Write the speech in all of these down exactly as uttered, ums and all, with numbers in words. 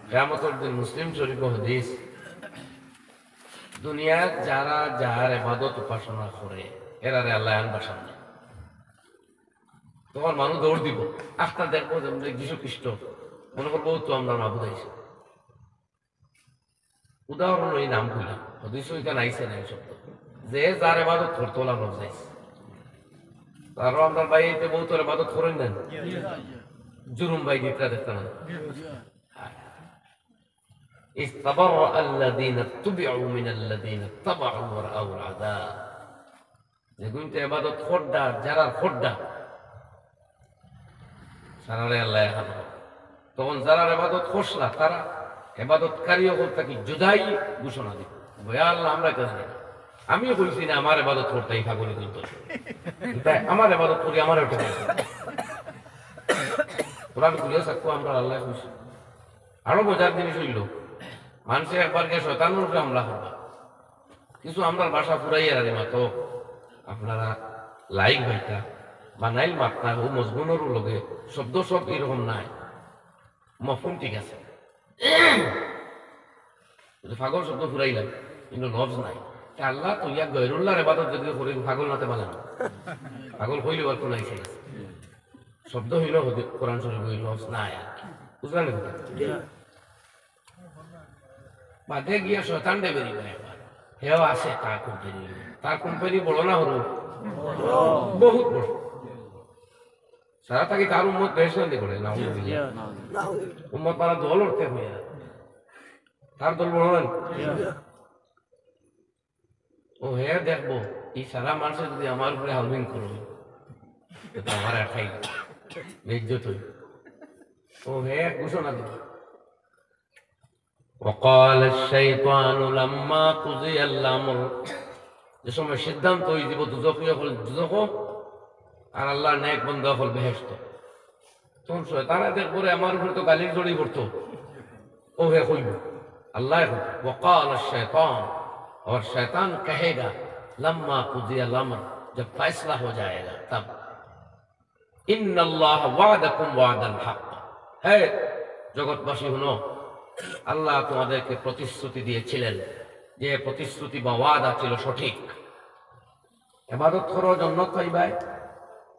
কিয়ামতর দিন মুসলিম শরীফো হাদিস, দুনিয়াত যারা যার ইবাদত উপাসনা করে, এরারে আল্লায় আনবা সামনে। তখন মানুষ দৌড় দিবো, আখতা দেখবো যে আমরা যীশু খ্রিস্ট, মনে করবো, "ও তো আমরার মাবুদ আইছে।" উদাহরণ অউ নাম কইলাম, হাদিসো ইখান আইছে না ই শব্দ। যে যার ইবাদত করতো, অলা লফজ আইছে। তারও আমরার ভাই ইতে বউতর ইবাদত করইন না নি? জুলুম ভাই দিতরা দেখতা না। إذ تبرأ الذين اتبعوا من الذين اتبعوا ورأوا العذاب। যেগুইনতে ইবাদত কররা, যারার কররা, তারারে আল্লায় হারাইবো। তখন যারার ইবাদত করছলা, তারা ইবাদতকারী অকল থাকি জুদাই ঘোষণা দিবো, "ইয়া আল্লাহ, আমরা ইতা জানি না। আমি কইছি না আমার ইবাদত করতা ই পাগল অকলতে। ইতা আমার ইবাদত করি, আমারে উঠে দিছে।" কোরআন খুলিয়া চাইক্কা, আমরার আল্লায় কইছে। আরো মজার জিনিস অইলো, মানষে একবার গিয়া শয়তানর উপরে হামলা করবা। কিছু আমরার ভাষা ফুরাইয়া আর মাতো, আপনারা লাইক ভাইটা বানাইল মাতনা, অউ মজগুনর লগে শব্দ সব এরকম নাই, মফহুম ঠিক আছে। কিন্তু পাগল শব্দ ফুরাইলাম, কিন্তু লফজ নাই। তে আল্লাহ তো ইয়া গয়রুল্লাহর ইবাদত যদি করি, পাগল নাতে বালা না। পাগল কইলে আর কোন আইসে গেছে। শব্দ অইলো হদি-, কোরআন শরীফ অইলো, লফজ নাই আর কি। বুঝলা নি কথা? বাদে গিয়া শয়তানরে বেরিবা একবার। হেও আছে তার কোম্পানি। তার কোম্পানি বড় না হুরু? বহুত বড়। সারা থাকি তার উম্মত বেহেশত দি করে, নাউজুবিল্লাহ। উম্মত পারা দল অর্থে হইয়া। তার দল বড় না নি? অউ হে দেখবো, ই সারা মানষে যদি আমার উপরে হাউলিং করে, তে আমার আর খাই, বেইজ্জত অই। অউ হে ঘোষণা দিবো। وقال الشيطان لما قضي الأمر। যে সময় সিদ্ধান্ত অই যিবো দুজখি অকল দুজখো, আর আল্লাহর নেক বন্দা অকল বেহেশত। তখন শয়তানে দেখবো রে, আমার উপরে তো গালির ঝড়ি পড়তো। অউ হে কইবো, আল্লায় কইবো, وقال الشيطان, اور شیطان کہے گا, لما قضي الأمر, جب فیصلہ ہو جائے گا تب, إن الله وعدكم وعد الحق, হে জগৎবাসী হুনো, আল্লাহ তোমাদেরকে প্রতিশ্রুতি দিয়েছিলেন, যে প্রতিশ্রুতি বা ওয়াদা ছিল সঠিক। ইবাদত করো, জন্নত পাইবায়,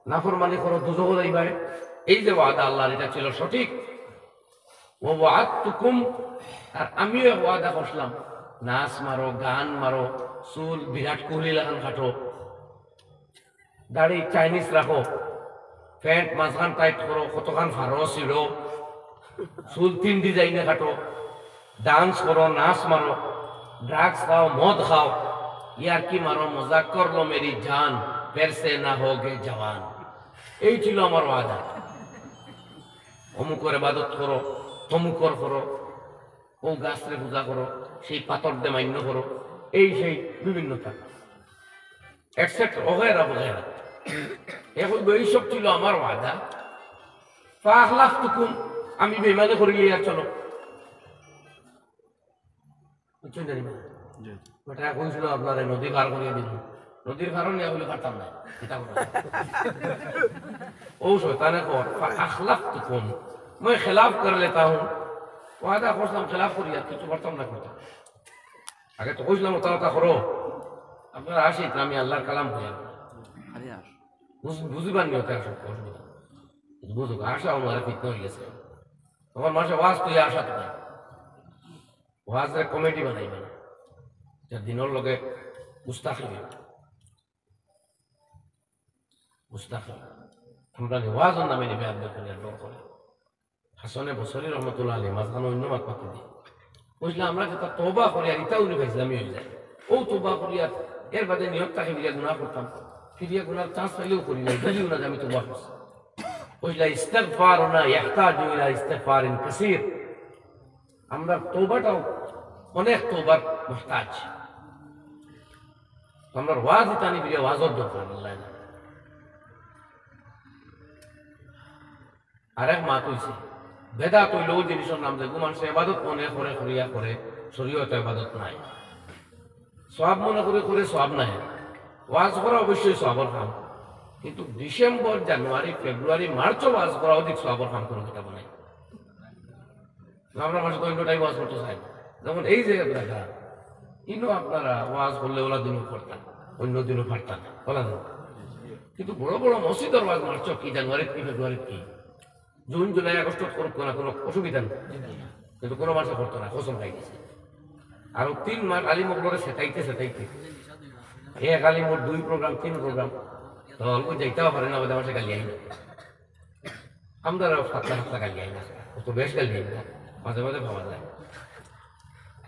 নাফরমানি করো, দুজখো যাইবায়। এই যে ওয়াদা আল্লাহর, ইটা ছিল সঠিক। ووعدتكم, আর আমিও এক ওয়াদা করছিলাম, নাচ মারো, গান মারো, চুল বিরাট কোহলি লাখান কাটো, দাড়ি চাইনিজ রাখো, প্যান্ট মাঝখান টাইট করো, কতখান ফারো ছিড়ো, চুল তিন ডিজাইনে কাটো, ডান্স করো, নাচ মারো, ড্রাগস খাও, মদ খাও, ইয়ার্কি মারো, মজাক করলো মেরি জান, ফের সে না হোগে জওয়ান। এই ছিল আমার ওয়াদা। অমুকর ইবাদত করো, তমুকর করো, অউ গাছরে পূজা করো, সেই পাথররে মান্য করো, এই সেই বিভিন্নতা, এটসেট্রা, ওগেরা বগেরা। হে কইবো, "এই সব ছিল আমার ওয়াদা। ফাআখলাফতুকুম, আমি বেইমানি করিলিয়ার, চলো।" বুঝছইন নি বা? জি। বেটায় কইছিল, "আপনারে নদী পার করিয়া দিমু।" নদীর পারো নিয়া বলে, "পারতাম না।" কিতা করবো? অউ শয়তানে কয়, "ফাআখলাফতুকুম, মই খেলাফ কর লেতা হুম।" ওয়াদা করছিলাম, খেলাফ করিয়ার, কিচ্ছু পারতাম না করতাম। আগে তো কইছিলাম, "ওটা, ওটা করো।" আপনারা আসি, আমি আল্লাহর কালাম কইয়ার। আরে আস। বুঝ-, বুঝিবার নি ওটা আসলে অসুবিধা। বুঝুক, আশা আমার ফিতনা অই গেছে। তখন মানষে ওয়াজ তো আশা তো নাই। ওয়াজরে কমেডি বানাইবা না, যা দিনর লগে মুস্তাকিল। মুস্তাকিল। আমরা নি ওয়াজর নামে নি বেয়াদবি করি আর ডর করি। হাসানে বসরি রহমতুল্লাহ আলাইহি মাঝখানো অইন্য মাত মাতি দি। বুঝলা, আমরা যেটা তওবা করি আর ইটা উনি ফাইজলামি অই যায়। অউ তওবা করি আর এর বাদে নিয়ত থাকি ফিরিয়া গুনাহ করতাম। ফিরিয়া গুনার চান্স পাইলেও করি না, বুঝিও না যে আমি তওবা করছি। বুঝলা, ইস্তেগফারুনা ইয়াহতাজু ইলা ইস্তেগফারিন কাসীর। আমরার তওবাটাও অনেক তওবার মুহতাজ। আমরার ওয়াজ ইতানি বিরে ওয়াজর দরকার, আল্লাহ জানে। আরেক মাত অইছে, বেদাত অইলো অউ জিনিসর নাম যেগু মানষে ইবাদত মনে করে করিয়া করে, শরীয়তো ইবাদত নাই। সওয়াব মনে করে করে সওয়াব নাই। ওয়াজ করা অবশ্যই সওয়াবর কাম, কিন্তু ডিসেম্বর, জানুয়ারি, ফেব্রুয়ারি, মার্চো ওয়াজ করা অধিক সওয়াবর কাম কুনু কিতাবো নাই। তো আমরা মাসে তো অন্য টাইম ওয়াজ করতে চাই না। যেমন এই যে জায়গাটা, ইনো আপনারা ওয়াজ করলে ওলা দিনও করতাম, অন্য দিনও পারতাম, ওলা দিন। কিন্তু বড় বড় মসজিদর ওয়াজ মারছ কি জানুয়ারি কি ফেব্রুয়ারি কি, জুন জুলাই আগস্ট করুক না, কোনো অসুবিধা নেই। কিন্তু কোনো মাসে করতো না, কসম খাই গেছে। আর তিন মাস আলিম অকলরে সেটাইতে সেটাইতে এক আলিমর দুই প্রোগ্রাম, তিন প্রোগ্রাম, তো অল্প যাইতেও পারে না, আমাদের মাসে গালি আইন। আমরা ফাতলা ফাতলা গালি আইন না, অত বেশ গালি আইন না, মাঝে মাঝে ভাবা যায়।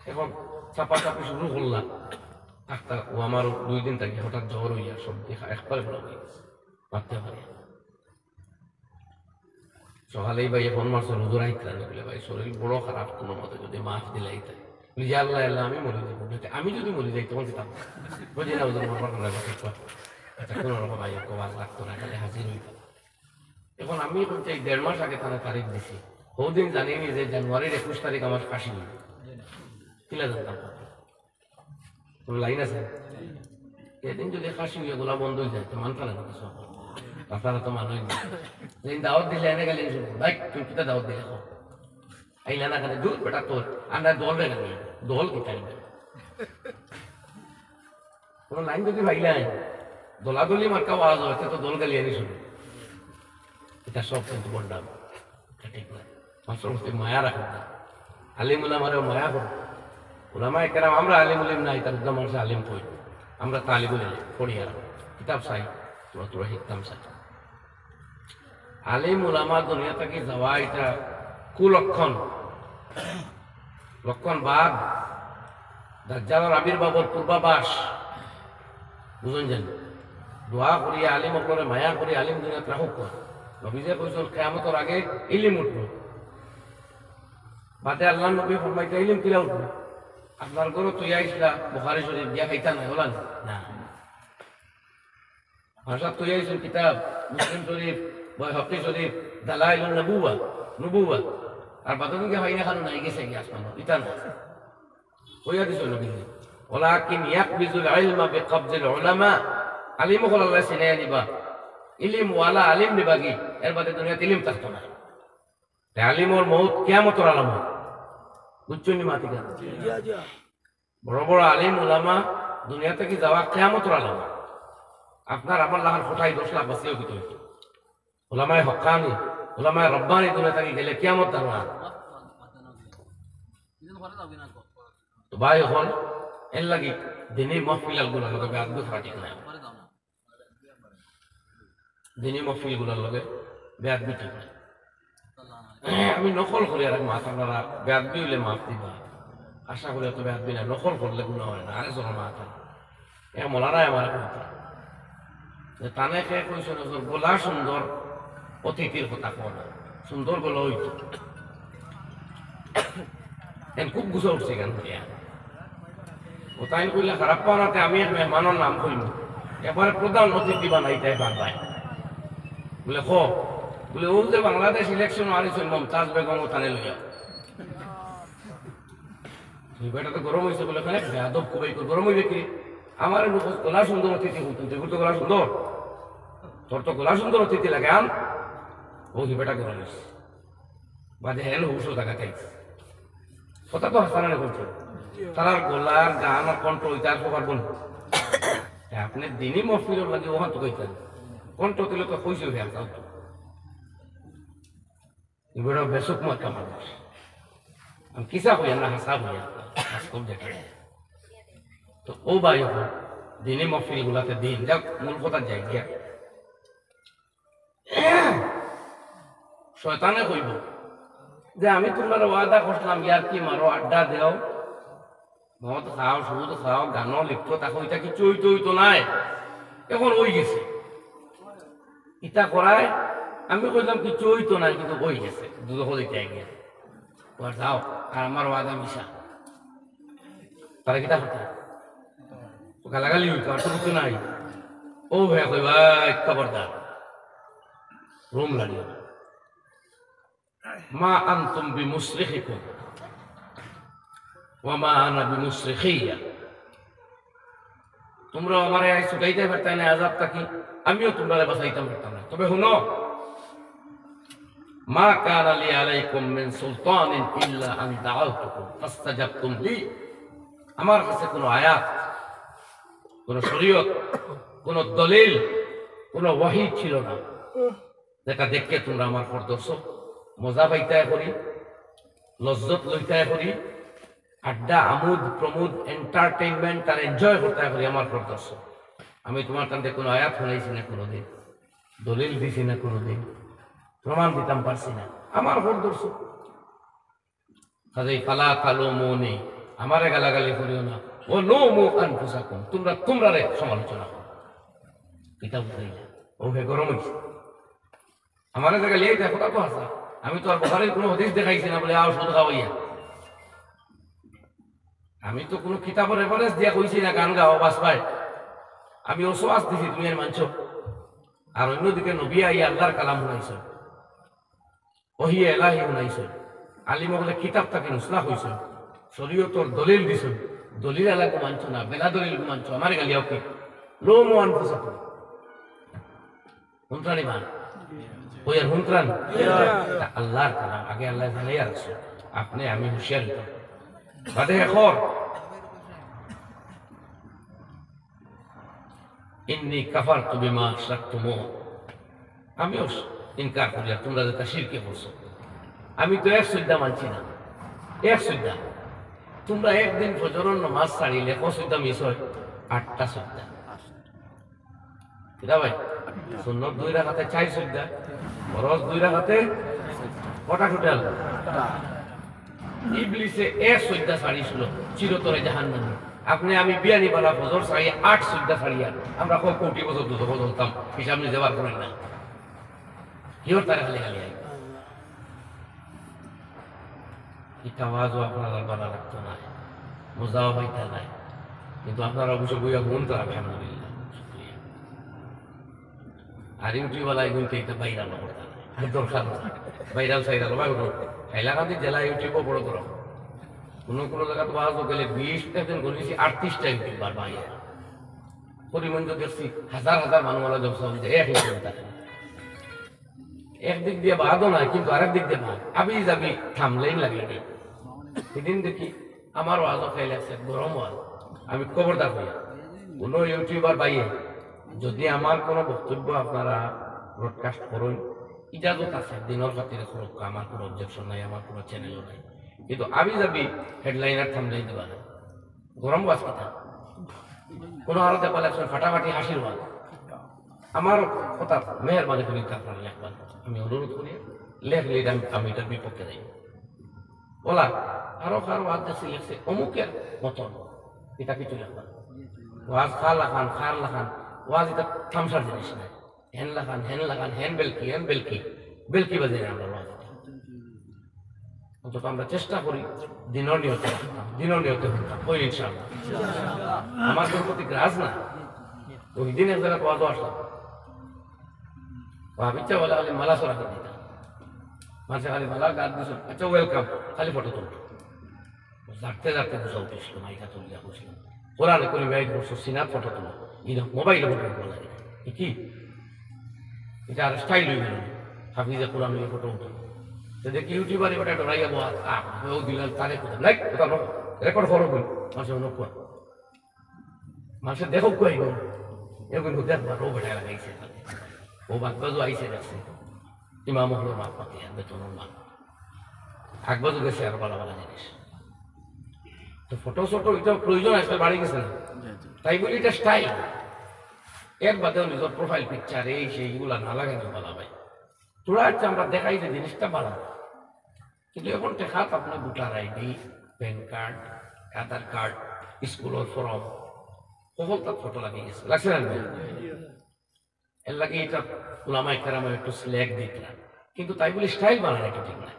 এখন চাপা চাপি শুরু করলাম, ডাক্তার ও আমারও দুই দিন থাকি হঠাৎ জ্বর হইয়া সব দেখা একবারে বলা হয়ে গেছে, মারতে পারে। সকালেই ভাই ফোন মারছে, হুজুর আইতরা না, বলে, "ভাই, শরীর বড় খারাপ, কোনো মতে যদি মাফ দিলাইতা।" বলি, "ইয়া আল্লাহ, আল্লাহ, আমি মরি যাবো, আমি যদি মরি যাই, তখন কিতাব বুঝি না, হুজুর, মরবার কোনো ব্যাপার তো।" আচ্ছা, কোনো রকম আইও, কবাজ লাগতো না, খালি হাজির হইতাম। এখন আমি এখন চাই, দেড় মাস আগে তারা তারিখ দিছি, হৌদিন জানিনি যে জানুয়ারির একুশ তারিখ আমার কাশি হইল, কিলা জানতাম? কোনো লাইন আছে? এদিন যদি কাশি হইয়া গলা বন্ধ হয়ে যায়, তো মানতা লাগে কিছু। আপনারা তো মানুষ না। যেদিন দাওয়াত দিলে এনে গেলে শুনবো, "ভাই, তুই কিতা দাওয়াত দিলে কও?" আইলা না কেনে? "দূর বেটা তোর, আমরা দল রে গেলি, দল কি থাকবে?" কোনো লাইন যদি ভাইলাই, দলাদলি মার্কা ওয়াজ হয়, তো দল গালি আনি শুনবো। এটা সব কিন্তু বললাম, এটা ঠিক না। মানুষের প্রতি মায়া রাখেন না। আলিম উলামারেও মায়া করো। উলামায়ে কেরাম, আমরা আলিম উলিম নাই, তার উদ্দাম মানুষের আলিম কই? আমরা তালিবুল ইলম, পড়ি আর কিতাব চাই, তোরা তোরা হিকতাম চাই। আলিম উলামা দুনিয়া থাকি যাওয়া এটা কুলক্ষণ, লক্ষণ বাদ, দাজ্জালর আবির্ভাবর পূর্বাভাস। বুঝুন যেন, দোয়া করি, আলিম অকলরে মায়া করি, আলিম দুনিয়াত রাখুক কর। নবীজি কইছইন, কিয়ামতর আগে ইলিম উঠবো। বাদে আল্লাহর নবী ফরমাইতা, ইলিম কিলা উঠবো? আপনার ঘরো তুই আইসলা, বুখারী শরীফ দিয়া খাইতা না, ওলা না? না। ভাষা তুই আইসুন কিতাব, মুসলিম শরীফ, বাইহাকি শরীফ, দালাইলুন নবুয়া, নবুয়া। আর বাদে গিয়া হয় না, খানো নাই গেছে গিয়া আসমানো, ইতা না। কইয়া দিছে নবীজি, "ওয়ালাকিন ইয়াকবিজুল ইলমা বিকাবজিল উলামা।" আলিম অকল আল্লাহ ছিনাইয়া নিবা, ইলিম ওয়ালা আলিম নিবা কি, এর বাদে দুনিয়াত ইলিম থাকতো না। তে আলিমর মউত কিয়ামতর আলামত। বুঝছইন নি মাতিকা? বড় বড় আলিম উলামা দুনিয়া থাকি যাওয়া কিয়ামতর আলামত। আপনার আমার লাখান কোটায় দশ লাখ বাঁচলেও কিতা অইতো? উলামায়ে হক্কানি, উলামায়ে রব্বানি দুনিয়া থাকি গেলে কিয়ামত দাঁড়ান। তো ভাই, অখন এর লাগি দিনি মহফিল গুলার লগে বেয়াদবি করা ঠিক না। দিনি মহফিল গুলার লগে বেয়াদবি ঠিক না। আমি নকল করি আর এক মাত, আপনারা বেয়াদবি হইলে মাফ দিবা। আশা করি তো বেয়াদবি না, নকল করলে গুনাহ হয় না। আরে জোর মাত, এ মৌলানায় আমার কথা যে তানে কে কইছে নজর গলা সুন্দর অতিথির কথা কয় না, সুন্দর গলা হইতো। এন খুব গুছা উঠছে গান দিয়া। ও তাই কইলে খারাপ পাওয়া নাতে আমি এক মেহমানর নাম কইমু, এবারে প্রধান অতিথি বানাইতে পারবায়। বলে, "হ।" বলে, "ও যে বাংলাদেশ ইলেকশন হারিয়েছেন মমতাজ বেগম, ও তানে লইয়া।" এই বেটা তো গরম হয়েছে বলে, "কেন বেয়াদব খুবই গরম হইবে কি? আমার লোক গলা সুন্দর অতিথি হইতো, তুই তো গলা সুন্দর, তোর তো গলা সুন্দর অতিথি লাগে, আন।" ও কি বেটা গরম হয়েছে, বাদে হেন হুশ ও জায়গা খাইছে। কথা তো হাসানা করছে, তারার গলার গান আর কণ্ঠ ওইটা আর সবার বন্ধু। আপনি দিনই মহফিলর লাগে ওখান তো কইতেন, কণ্ঠ দিলে তো কইছে হয়ে আসতাম তো। এগুলো বেসুক মার্কা মানুষ। আমি কিসা কইয়া না হাসা কইয়া, হাস কম দেখে। তো ও ভাই, ওখান দিনই মহফিল গুলাতে দিন, যাক, মূল কথা যাই গিয়া। শয়তানে কইব যে, "আমি তোমরা ওয়াদা করছিলাম, ইয়ার কি মারো, আড্ডা দেও, মদ খাও, সুদ খাও, গানো লিপ্ত থাকো, এটা কিচ্ছু হইতো হইতো নাই, এখন হই গেছে।" ইটা করায় আমি কইলাম, "কিচ্ছু হইতো নাই, কিন্তু হই গেছে, দুজখো দিতে গিয়া। ওরা যাও, আর আমার ওয়াদা মিশা।" তারা কিতা করতে? গালাগালি হইতো, আর তো কিছু নাই। ও ভাই কই, "ভাই, খবরদার।" রুম লাগিও। "মা আনতুম বিমুসরিখিকুম ওয়া মা আনা বিমুসরিখিয়া।" তোমরা আমারে আই ছুটাইতে পারতায় না আযাব থাকি, আমিও তোমরারে বাঁচাইতাম পারতাম না। তবে হুনো, মা কানা লি আলাইকুম মিন সুলতানিন ইল্লা আন দাআউতুকুম ফাস্তাজাবতুম লি। আমার কাছে কোনো আয়াত, কোনো শরীয়ত, কোনো দলিল, কোনো ওহী ছিল না, যেটা দেখে তোমরা আমার খর ধরছো। মজা পাইতায় করি, লজ্জত লইতায় করি, আড্ডা, আমোদ প্রমোদ, এন্টারটেইনমেন্ট আর এনজয় করতায় করি আমার খর ধরছো। আমি তোমার কাছে কোনো আয়াত শুনাইছি না কোনোদিন, দলিল দিছি না কোনোদিন, প্রমাণ দিতাম পারছি না, আমার খর ধরছো। কাজেই ফালা তালুমুনি, আমারে গালাগালি করিও না। ওয়া লুমু আনফুসাকুম, তোমরা তোমরারে সমালোচনা করো। কিতা বুঝাইলা? ও হে গরম হইছে। আমারে যে গালি আইতা, কথা তো আছে। আমি তো আর বুখারীর কোনো হাদিস দেখাইছি না বলে আও শুধু খাওয়াইয়া। আমি তো কোনো কিতাবর রেফারেন্স দিয়া কইছি না গান গাও, বাস ভাই। আমি ওয়াজ দিছি, তুমি আর মানছো। আর অন্যদিকে নবী আইয়া আল্লাহর কালাম শুনাইছো। ওহিয়ে এলাহি শুনাইছইন, আলিম অকলে কিতাব থাকি নুসখা কইছইন, শরীয়তর দলিল দিছইন, দলিল আলাগু মানছো না, বেলা দলিলগু মানছো, আমারে গালিয়াও কি? লুমু আনফুসাকুম। হুনত্রানি মান? ওই আর হুনত্রানি? এটা আল্লাহর কালাম, আগে আল্লাহ জানাইয়া রাখছইন। আপনে আমি হুঁশিয়ার অইতাম। বাদে খর। ইন্নী কাফারতু বিমা আশরাকতুমুন। আমিও ইনকার করি, আর তোমরা যেটা শিরকে করছো। আমি তো এক সইজদা মানছি না, এক সইজদা। তোমরা একদিন ফজরর নামাজ ছাড়িলে ক সইজদা মিস হয়? আটটা সইজদা। কিতা ভাই? সুন্নত দুই রাকাতে চাইর সইজদা, ফরজ দুই রাকাতে কটা টোটাল? ইবলিসে এক সইজদা ছাড়িছিল চিরতরে জাহান্নামে। আপনে আমি বিয়ানি বালা ফজর ছাড়ি আট সইজদা ছাড়িয়া আমরা ক কোটি বছর দুজখো জ্বলতাম, হিসাব নিজে বার করেন না। কিওর তারা খালি খালি আই। ইটা ওয়াজও আপনারার বালা লাগতো নায়, মজাও পাইতা নায়, কিন্তু আপনারা অবশ্য বইয়া হুনতা, আলহামদুলিল্লাহ, শুকরিয়া। আর ইউটিউব আলা এগুনতে ইটা ভাইরাল করতা নায়, আর দরকার নাই। ভাইরাল সাইরাল বা ওগুন। হাইলাকান্দি জেলা ইউটিউবও বড় করো। কোনো কোনো জাগাত ওয়াজও গেলে বিশ টা দিন গলিছি, আটত্রিশ টা ইউটিউবার ভাই। করিমগঞ্জ দেখছি হাজার হাজার মানুষ ওলা জলসা হইছে, এক ইউটিউব থাকে। একদিক দিয়া বাদও নাই, কিন্তু আরেক দিক দিয়া বাদ। আবি যাবি থামলেই লাগে নাই। সেদিন দেখি আমার ওয়াজও খাইলে আছে, গরম ওয়াজ। আমি খবরদার হইয়া, কোনো ইউটিউবার ভাইয়ে যদি আমার কোনো বক্তব্য আপনারা ব্রডকাস্ট করেন, ইজাজত আছে, দিনর খাতিরে করুক, আমার কোনো অবজেকশন নাই, আমার কোনো চ্যানেলও নাই। কিন্তু আবি যাবি হেডলাইনার থামলেই দিবা না। গরম ওয়াজ কিতা? কোনো আরো দেখবা লেখছেন ফাটাফাটি হাসির ওয়াজ। আমার কথা মেহেরবানি করি আপনারা লেখবেন, আমি অনুরোধ করি, লেখলে এটা আমি, আমি এটার বিপক্ষে যাই। ওলা আরো কার ওয়াজ দেখছি লেখছে অমুকের মতন, এটা কিছু লেখবেন। ওয়াজ কার লাখান, কার লাখান, ওয়াজ এটা তামশার জিনিস না। হেন লাখান, হেন লাখান, হেন বেলকি, হেন বেলকি, বেলকি বাজে না আমরা ওয়াজ। অন্তত আমরা চেষ্টা করি দিনর নিয়তে রাখতাম, দিনর নিয়তে করতাম। ওই ইনশাআল্লাহ। আমার কোনো প্রতি গ্রাজ না। ওই দিন এক জায়গায় ওয়াজও আসলাম। ভাবিচ্ছা বলে খালি মালা সরা করে দিতাম। মাঝে খালি মালা গাদ দিছইন, আচ্ছা, ওয়েলকাম, খালি ফটো তুলতো। জাগতে জাগতে বুঝা উঠেছিল, মাইকা তুলিয়া বসলাম। কোরআনে করিম আয়াত পড়ছো, সিনাত ফটো তুলো। এই মোবাইলে ফটো তুলো লাগে। এ কি? এটা আর স্টাইল হয়ে গেল। হাফিজে কোরআন নিয়ে ফটো উঠে। তো দেখি ইউটিউবার এবার একটা রাইয়া বল, আহ, ও দিলাম তারে কোথাও। লাইক, কোথাও রেকর্ড করো কই? মাসে অন্য কোয়া। মাসে দেখো কই গো? এগুলো দেখবার ও বেটা লাগাইছে। ও বাদ বাজু আইছে দেখছে। ইমাম হলো মাপ পাতি, আর বেতনের মাপ। আগ বাজু গেছে আর ভালো ভালো জিনিস। তো ফটো শটো এটা প্রয়োজন আসলে বাড়ি গেছে না। তাই বলি এটা স্টাইল। এর বাদেও নিজের প্রোফাইল পিকচার এই সেই এগুলা না লাগানো ভালো ভাই। তোরা হচ্ছে আমরা দেখাই যে জিনিসটা ভালো। কিন্তু এখন টেকাত আপনার ভোটার আইডি, প্যান কার্ড, আধার কার্ড, স্কুলের ফর্ম, সকল তার ফটো লাগিয়ে গেছে। লাগছে না? এর লাগে এটা ওলামায়ে কেরাম একটু স্ল্যাক দিতরা। কিন্তু তাই বলে স্টাইল বানায় এটা ঠিক না।